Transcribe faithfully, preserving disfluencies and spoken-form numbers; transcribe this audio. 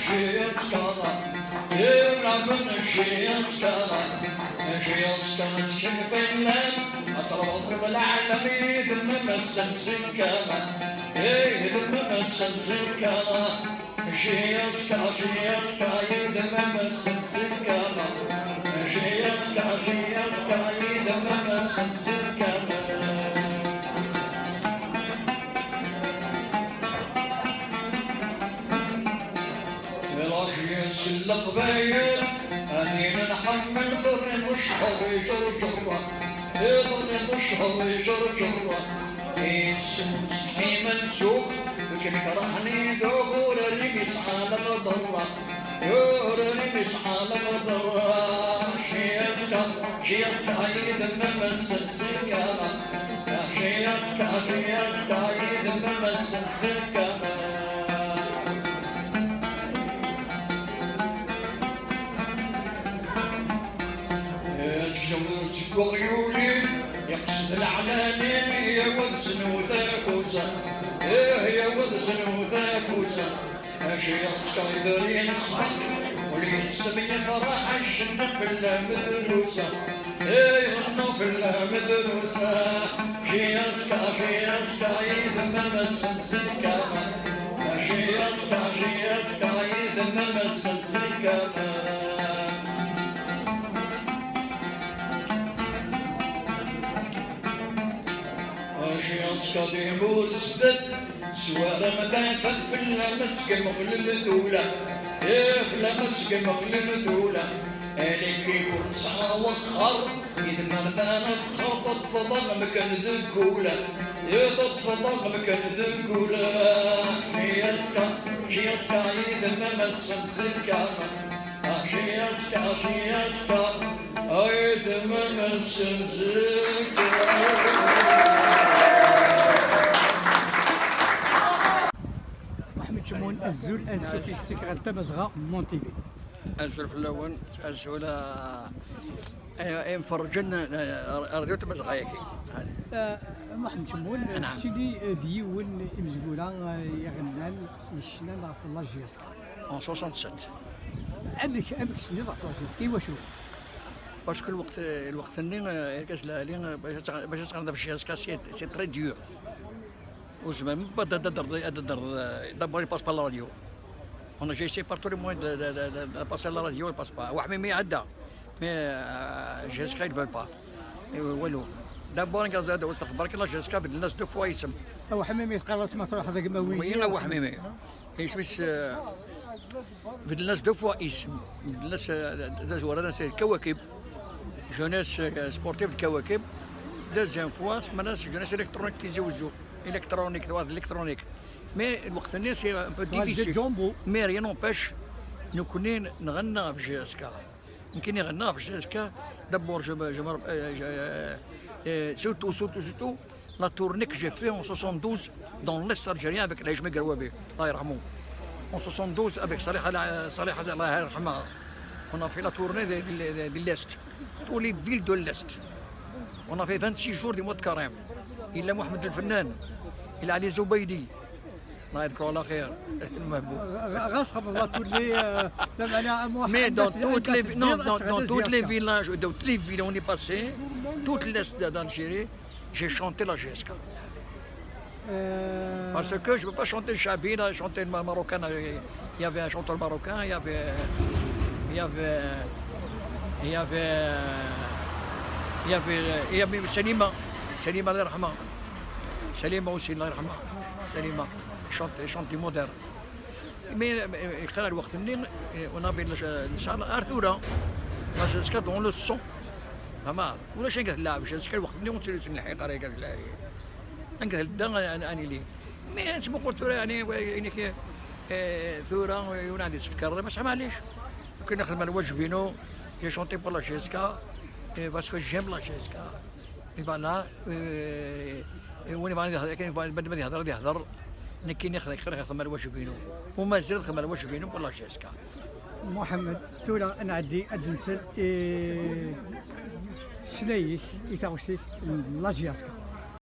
J S K, imraben J S K, J S K nettkel fell-am, ad terbuḍ leɛlam yid-m ass-n zikka, yid-m ass-n zikka. J S K, J S K, yid-m ass-n zikka, J S K, J S K, yid-m ass-n zikka. Ilaq-as leqbayel, ad in-nḥemmel, terniḍ cceḥ iǧerǧer, terniḍ cceḥ iǧerǧer. Isem ttsetḥi menzux, ur kem-kerhen iduɣ, ur arim isɛa leqder, ur arim isɛa leqder. J S K, J S K, yid-m ass-n zikka. J S K, J S K, yid-m ass-n zikka. Azegzaw seg uɣyul-iw, iqsed leɛlani, yaw ad znuɣ tafusa, ih, yaw ad znuɣ tafusa. Acu yeɣs iḍerin ṣṣbeḥ, ul yessem yefraḥ, icennaq fell-am drus, iɣenna fell-am drus. J S K, J S K, yid-m ass-n zikka. J S K, J S K, yid-m ass-n zikka. J S K d imur zdat, s waram tafat fell-am ad tgemɣlem tula, eh, fell-am ad tgemɣlem tula. Alikib ur nesɛa wexxer, yid-m ar tana texxer, teṭṭfeḍ amkan deg wula, eh, teṭṭfeḍ amkan deg wula. J S K, J S K yid-m ass-n zikka. J S K, J S K, ay d-mmemmsen zik. Muḥemmed Cemmun, azul, ansuf yes-k ɣer Tamazɣa Mon T V. Azul fell-awen, azul a, a, a imferrǧen, a, a, a, radiw Tamazɣa-agi. Ah, Muḥemmed Cemmun, Naɛam. Keččini, eh, d yiwen imezwura, eh, iɣennan, yecnan ɣef la J S K. En soixante-sept. Amek, amek tecniḍ ɣef la J S K? Iwacu? Parce que lweqt, lweqt-nni, eh, argaz lɛali, eh, bac ad tɣ-, bac ad tɣenneḍ ɣef J S K, c'est, c'est très dur. Ur tezmirem ad, ad, ad, ad, ad, d'abord, il passe par la radio. On a, j'ai essayé par tous les moyens de, de, de, de, de passer la radio, il passe pas. Waḥmimi iɛedda. Mais, euh, J S K, ils veulent pas. Et, euh, walu. D'abord, ngerza ad awes lexbar kan la J S K, beddlen-as deux fois isem. Waḥmimi teqqar-as ma truḥ d agmawi. Oui, Waḥmimi. Isem-is, euh, beddlen-as deux fois isem. Beddlen-as, euh, d azwara, d Kawakib. Jeunesse, euh, sportive de Kawakib. Deuxième fois, semman-as jeunesse électronique Tizi Ouzou. Électronique, droit électronique. Mais lweqt-nni, c'est un peu difficile. Mais rien n'empêche, nekkni nɣenna ɣef J S K. Nekkni nɣenna ɣef J S K. D'abord, je me, je me, euh, je, euh, euh, surtout, surtout, surtout, la tournée que j'ai fait en soixante-douze dans l'Est algérien avec Elhadj Megraoui, Allah yarhamu. En soixante-douze, avec Salih Al-, Salih Al-, Allah yarhamah, on a fait la tournée de, de, de, de l'Est. Tous les villes de l'Est. On a fait vingt-six jours du mois de Carême. Il a Mohamed El Fennan. Il a Ali Zoubaidi. الله يذكره على خير. المهبول. غ-، غاس خبر الله تولي، آه، لا معنى أمو Mais حمد dans toutes les vi-, non, dans, dans toutes les villages, dans toutes les villes où on est passé, toute l'Est de, d'Algérie, j'ai chanté la J S K. Euh, Parce que je ne peux pas chanter le Shabi, là, chanter le ma-, marocain, là, il y avait un chanteur marocain, il y avait, il y avait, il y avait, il y avait, il y avait Salima, Salima, الله يرحمها. Salima aussi, الله يرحمها. Salima, chante, chante du moderne. Mais, mais, yeqqar lweqt-nni, on avait la, la, la, la, la J S K dans le sang. Fahmeḍ? Ulac anga tella J S K lweqt-nni ur tt-, ur tt-nelḥiq ara, argaz lɛali. Anga tella, ad, ad, ad nili. Mais ad tmuqel tura, yani, wa-, yani, eh, tura, yiwen ad yesfekker, mais ça, maɛlic. Akken nexdem lwajeb-inu, j'ai chanté pour la J S K, eh, parce que j'aime la J S K. Et voilà, euh, et win yebɣan ad yehder, akken yebɣa bnadem ad yehder, ad yehder. Nekkini xedmeɣ, xedmeɣ lwajeb-inu. U mazal xedmeɣ lwajeb-inu pour la J S K. Muḥemmed, tura ad nɛeddi ad nsel i ccna-ik, i taɣect-ik n la J S K.